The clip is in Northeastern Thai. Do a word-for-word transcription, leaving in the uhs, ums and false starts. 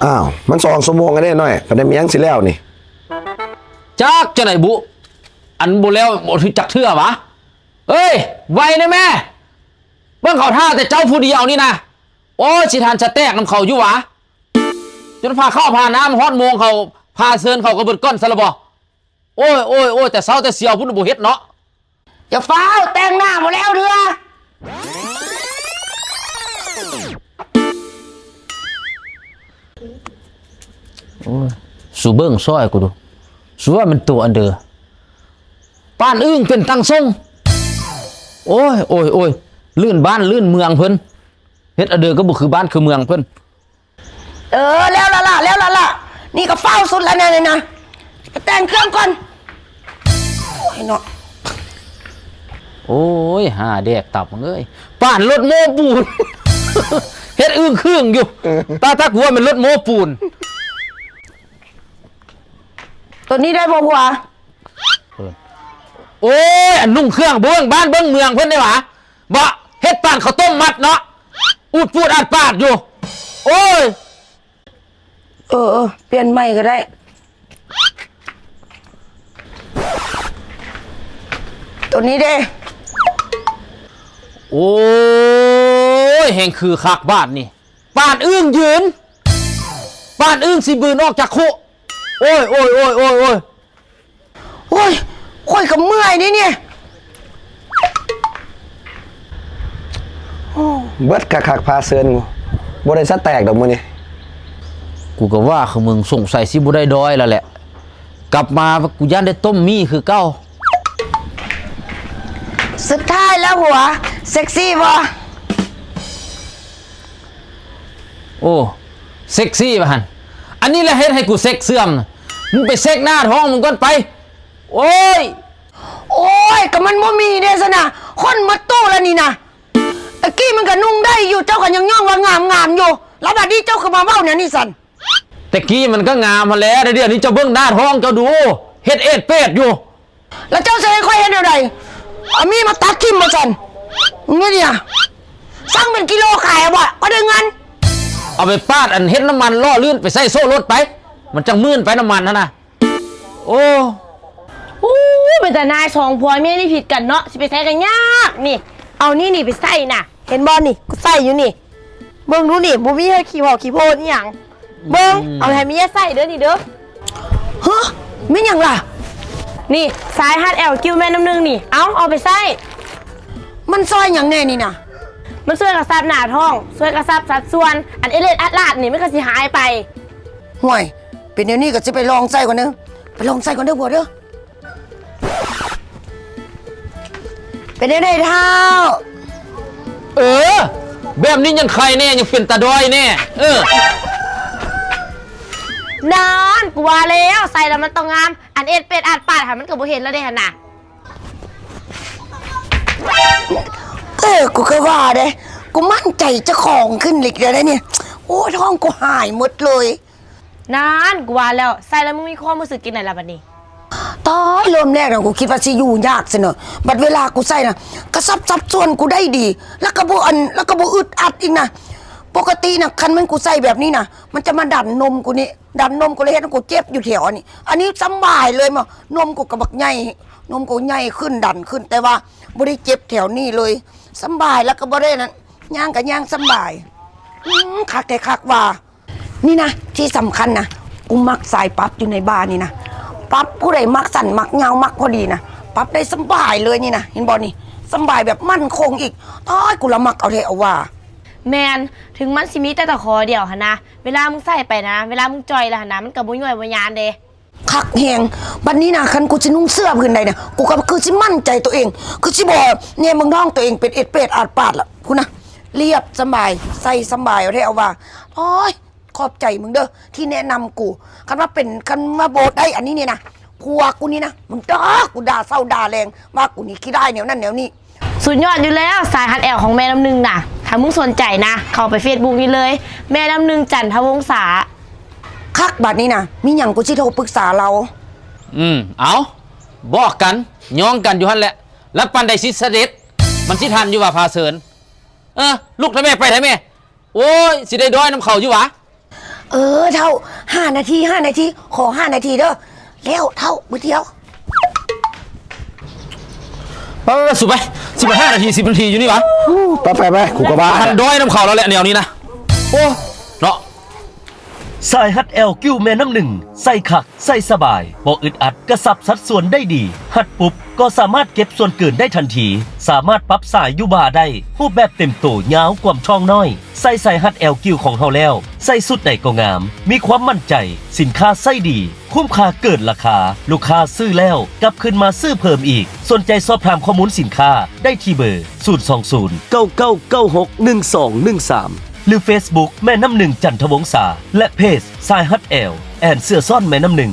อ้าว มันสองชั่วโมงแล้วเด้น้อย ปานใดมันยังสิแล้วนี่ จักจั่งใดบุ อันบ่แล้วบ่ถือจักเทื่อหวา เอ้ย ไวแน่แม่ เบิ่งเขาท่าแต่เจ้าผู้เดียวนี่นะ โอ้ย สิทันสะแตกนำเขาอยู่หวา จนพาข้าวพาน้ำฮอดโมงเขา พาเซินเขาก็เบิดก้อนซะละบ่ โอ้ย โอ้ย โอ้ย แต่เซาแต่เสียวพุ้นบ่เฮ็ดเนาะ อย่าฟ้าว แต่งหน้าบ่แล้วเทื่อ โอ้ย สูเบิ่งซอยกูดู สูว่ามันตัวอันเดอ ปานอึ้งเป็นตังทรง โอ้ย โอ้ย โอ้ย ลื่นบ้านลื่นเมืองเพิ่น เฮ็ดอันเดอก็บ่คือบ้านคือเมืองเพิ่น เออ แล้วละล่ะ แล้วละล่ะ นี่ก็ฟ้าวสุดแล้วเนี่ยนะ ไปแต่งเครื่องก่อน โอ้ยเนาะ โอ้ย หาแดกตับมึงเอ้ย ปานรถโม้ปูน เฮ็ดอึ้งครึ่งอยู่ ตาตักหัวเป็นรถโม้ปูน ตัวนี้ได้บ่ผัว เออ โอ้ย อันนุ่งเครื่องเบิ่งบ้านเบิ่งเมืองเพิ่นได้หวา บ่ เฮ็ดปานข้าวต้มมัดเนาะ อุดปูดอัดปาดอยู่ โอ้ย เออ เออ เปลี่ยนใหม่ก็ได้ ตัวนี้เด้ โอ้ย แฮงคือคักบาดนี่ ปานอึ้งยืน ปานอึ้งสิบืนออกจากคุ โอ้ย โอ้ย โอ้ย โอ้ย โอ้ย โอ้ย ข้อยก็เมื่อยนี่เนี่ย โอ้ เบิดคักๆ พาเซินกู บ่ได้สะแตกดอกมื้อนี้ กูก็ว่าคือมึงสงสัยสิบ่ได้ดอยแล้วแหละ กลับมากูย่านได้ต้มมี่คือเก่า สุดท้ายแล้วหัว เซ็กซี่บ่ โอ้ เซ็กซี่บ่หั่น อันนี้แหละเฮ็ดให้กูเซ็กเสื่อมน่ะ มึงไปเซ็กหน้าท้องมึงก่อนไป โอ้ย โอ้ย ก็มันบ่มีเด้ซะนะ คนหมดตู้แล้วนี่นะ ตะกี้มันก็นุ่งได้อยู่ เจ้าก็ยังย่องว่างามๆ อยู่ แล้วบัดนี้เจ้าคือมาเว้าแนวนี้ซั่น แต่กี้มันก็งามหั้นแหละ แต่เดี๋ยวนี้เจ้าเบิ่งหน้าท้องเจ้าดู เฮ็ดเอดเป็ดอยู่ แล้วเจ้าสิให้ข้อยเฮ็ดแนวใด เอามีดมาตัดทิ่มบ่ซั่น นี่เนี่ย สั่งเป็นกิโลขายเอาบ่ ก็ได้เงิน เอาไปปาดอันเฮ็ดน้ำมันหล่อลื่นไปใส่โซ่รถไป มันจั่งมื่นไปน้ำมันหั่นนะ โอ้ อู้ เป็นตาหน่ายสองผัวเมียนี่ผิดกันเนาะ สิไปใส่กันยากนี่ เอานี่นี่ไปใส่น่ะ เห็นบ่นี่ กูใส่อยู่นี่ เบิ่งดูนี่ บ่มีเฮ็ดขี้หอกขี้โพนอีหยัง เบิ่ง อืม เอาให้เมียใส่เด้อนี่เด้อ ฮะ แม่นหยังล่ะ นี่ สายฮัดแอลคิวแม่น้ำหนึ่งนี่ เอา เอาไปใส่ มันซ่อยหยังแน่นี่นะ มันซ่อยกระชับหน้าท้อง ซ่อยกระชับสัดส่วน อันเอดเอดอัดลาดนี่มันก็สิหายไป ห่วย เป็นแนวนี้ก็สิไปลองใส่ก่อนเด้อ ไปลองใส่ก่อนเด้อผัวเด้อ เป็นแนวใดเฒ่า เออ แบบนี้ยังไข่แน่ ยังเป็นตาดอยแน่ เออ นั่น กูว่าแล้ว ใส่แล้วมันต้องงาม อันเอดเป็ดอัดปาดหั่นมันก็บ่เห็นแล้วเด้หั่นน่ะ เออ กูก็ว่าเด้ กูมั่นใจเจ้าของขึ้นอีกแล้วเนี่ย โอ้ ท้องกูหายหมดเลย นั่น กูว่าแล้ว ใส่แล้วมึงมีความรู้สึกจั่งใดล่ะบัดนี้ ตาย เริ่มแรกน่ะ กูคิดว่าสิอยู่ยากซะเนาะ บัดเวลากูใส่น่ะ กระชับสัดส่วนกูได้ดี แล้วก็บ่อัน แล้วก็บ่อึดอัดอีกนะ ปกติน่ะ คันแม่นกูใส่แบบนี้น่ะ มันจะมาดันนมกูนี่ ดันนมกูเลยเฮ็ดให้กูเจ็บอยู่แถวอันนี้ อันนี้สำบายเลย มะ นมกูก็บักใหญ่ นมกูใหญ่ขึ้นดันขึ้น แต่ว่าบ่ได้เจ็บแถวนี้เลย สำบาย แล้วก็บ่ได้นั่น ย่างก็ย่างสำบาย อืม คักแท้คักว่า นี่นะ ที่สำคัญนะ กูมักสายปั๊บอยู่ในบาร์นี่นะ ปั๊บผู้ใดมักสั้นมักยาวมักพอดีนะ ปั๊บได้สำบายเลยนี่นะ เห็นบ่นี่ สำบายแบบมั่นคงอีก ตาย กูละมักเอาแท้เอาว่า แม่น ถึงมันสิมีแต่ตะขอเดียวหั่นนะ เวลามึงใส่ไปนะ เวลามึงจ่อยแล้วหั่นนะ มันก็บ่ย้วยบ่ยานเด้ คักแฮง บัดนี้นะ คันกูสินุ่งเสื้อผืนใดเนี่ย กูก็คือสิมั่นใจตัวเอง คือสิบ่แนมเบิ่งท้องตัวเองเป็นเอดเป็ดอาดปาดล่ะ พุ้นนะ เรียบสำบาย ใส่สำบายเอาแท้เอาว่า โอ้ย ขอบใจมึงเด้อ ที่แนะนำกู คันว่าเป็น คันว่าบ่ได้อันนี้นี่นะ ผัวกูนี่นะ มึงด่ากูด่าเช้าด่าแลง ว่ากูนี่ขี้ร้ายแนวนั้นแนวนี้ สุดยอดอยู่แล้ว สายฮัดแอลของแม่น้ำหนึ่งน่ะ ถ้ามึงสนใจนะ เข้าไปเฟซบุ๊กนี่เลย แม่น้ำหนึ่ง จันทวงศา คัก บัดนี้นะ มีหยังกูสิโทรปรึกษาลาว อืม เอา บอกกัน ย้องกันอยู่หั่นแหละ แล้วปานใดสิเสด็จ มันสิทันอยู่บ่ พาเซิน เออ ลุกเถาะแม่ ไปเถาะแม่ โอ้ย สิได้ดอยนำเขาอยู่หวา เออเฒ่า ห้านาที ห้านาที ขอห้านาทีเด้อ แล้วเฒ่า มื้อเดียว เออสุไปสิบห้านาทีสิบนาทีอยู่นี่หวะ ไปไปไปกูก็บ้า ทันด้อยนำเขาแล้วแหละแนวนี้นะ โอ้เนาะ สายฮัดแอลกิวแม่น้ำหนึ่ง ใส่คัก ใส่สบาย บ่อึดอัด กระสับสัดส่วนได้ดี ฮัดปุ๊บ ก็สามารถเก็บส่วนเกินได้ทันที สามารถปรับสายอยู่บ่าได้ รูปแบบเต็มโตยาวกว่ามท้องน้อย ใส่สายฮัดแอลกิวของเฮาแล้ว ใส่สุดใดก็งาม มีความมั่นใจ สินค้าใส่ดี คุ้มค่าเกินราคา ลูกค้าซื้อแล้ว กลับคืนมาซื้อเพิ่มอีก สนใจสอบถามข้อมูลสินค้า ได้ที่เบอร์ ศูนย์สองศูนย์ เก้าเก้าเก้าหก หนึ่งสองหนึ่งสาม หรือ Facebook แม่น้ำหนึ่งจันทวงศา และเพจสายฮัดแอลแอนเสื้อซ่อนแม่น้ำหนึ่ง